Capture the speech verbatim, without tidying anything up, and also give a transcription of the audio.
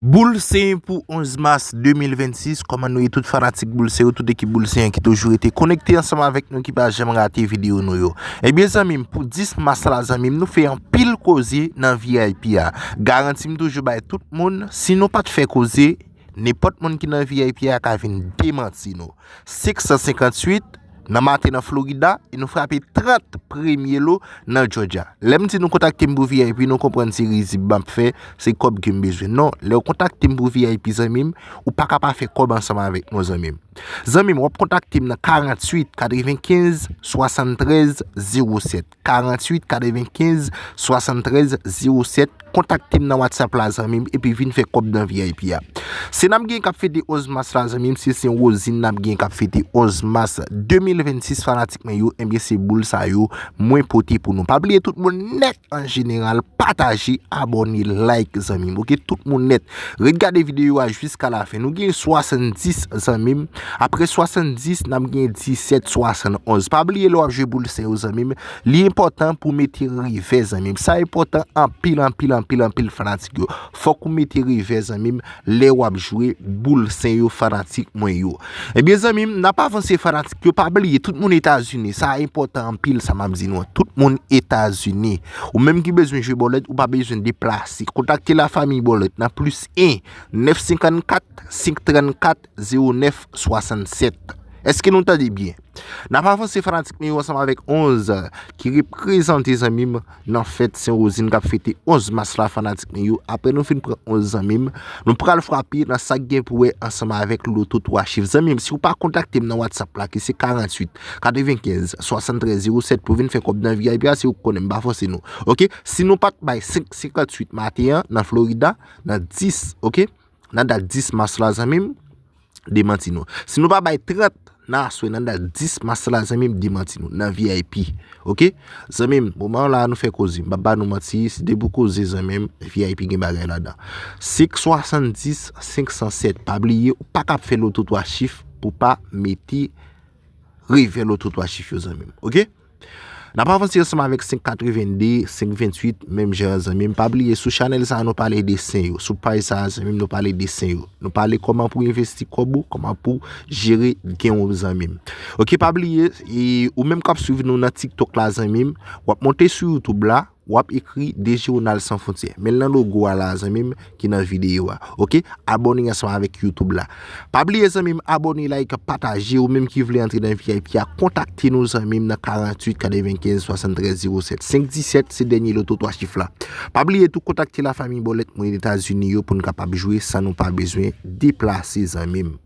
Boul Sen pou onz mas de mil vennsis, kòman nou ye tout fanatik Boul Sen yo, tout ekip Boul Sen ki toujou rete konekte ansanm avèk nou, ki pa janm rate videyo nou yo. Ebyen zanmi m, pou dis mas la zanmi m, nou fè anpil koze nan V I P a. Garanti m toujou bay tout moun, si nou pa t fè koze, nenpòt moun ki nan V I P a ka vin demanti nou. Senk san senkantuit nan maten nan Florida, e nou frape trant premye lo nan Georgia. Lè m di nou kontakte m pou V I P, nou konprann se rizib m ap fè, se kòb ke m bezwen. Non, lè w kontakte m pou V I P zanmi m, ou pa ka pa fè kòb ansanm avèk nou zanmi m. Zanmi m, w ap kontakte m nan karanntuit katrevenkenz swasanntrèz zewo sèt. Karanntuit katrevenkenz swasanntrèz zewo sèt. Kontakte m nan WhatsApp la zanmi m, epi vin fè kòb nan V I P a. Se n ap gen k ap fete onz mas la zanmi m, se Sen Wozin n ap gen k ap fete onz mas de mil vennsis fanatik mwen yo, ebyen se boul sa yo mwen pote pou nou. Pa bliye tout moun nèt an jeneral, pataje, abòne, like zanmi m, oke? Tout moun nèt. Ret gade videyo a jiska lafen. Nou gen swasanndis zanmi m. Apre swasanndis, n ap gen disèt swasannonz. Pa bliye lè w ap jwe Boul Sen yo zanmi m, li enpòtan pou w mete revè zanmi m. Sa enpòtan anpil, anpil, anpil, anpil fanatik yo. Fòk ou mete revè zanmi m lè w ap jwe Boul Sen yo fanatik mwen yo. Ebyen zanmi m, n ap avanse fanatik yo, pa bliye tout moun Etazini. Sa enpòtan anpil sa m ap di nou an. Tout moun Etazini. Ou menm ki bezwen jwe bòlèt, ou pa bezwen deplase. Kontakte lafanmi bòlèt nan plis en nèf senkannkat senk trannkat zewo nèf swasannsèt. Èske nou tande byen? N ap avanse fanatik mwen yo ansanm avèk onz ki reprezante zanmi m nan fèt Sen Wozin k ap fete onz mas la fanatik mwen yo. Apre nou fin pran onz zanmi m, nou pral frape nan sa k gen pou wè ansanm avèk loto twa chif. Zanmi m, si w pa kontakte m nan WhatsApp la ki se karanntuit katrevenkenz swasanntrèz zewo sèt pou vin fè kòb nan V I P a, se ou k konnen m pa fòse nou. Oke? Si nou pa t bay senk senkantuit maten an nan Florida, nan dis, oke? Nan dat dis mas la zanmi m, demanti nou. Si nou pa bay trant nan aswè nan dat dis mas la zanmi m, demanti nou nan V I P. Oke? Zanmi m, moman la nou fè koze. M p ap ba nou manti, se de pou koze zanmi m, V I P gen bagay ladan. Senk swasanndis senk san sèt. Pa bliye, ou pa ka ap fè loto twa chif pou pa mete revè loto twa chif yo zanmi m. Oke? N ap avanse ansanm avèk senk katrevennde, senk venntuit, menm jan an zanmi m. Pa bliye sou chanèl sa a nou pale de Sen yo. Sou paj sa a zanmi m, nou pale de Sen yo. Nou pale kòman pou envesti kòb ou, kòman pou jere gen w zanmi m. Oke, pa bliye, e, ou menm k ap swiv nou nan TikTok la zanmi m, w ap monte sou YouTube la, w ap ekri D J Ronald Sans Frontières. Men l nan logo a la zanmi m ki nan videyo a. Oke? Abòne ansanm avèk YouTube la. Pa bliye zanmi m, abòne, like, pataje. Ou menm ki vle antre nan V I P a, kontakte nou zanmi m nan karanntuit katrevenkenz swasanntrèz zewo sèt. Senk disèt se dènye loto twa chif la. Pa bliye tou kontakte lafanmi bòlèt mwen Etazini yo pou n kapab jwe san nou pa bezwen deplase zanmi m.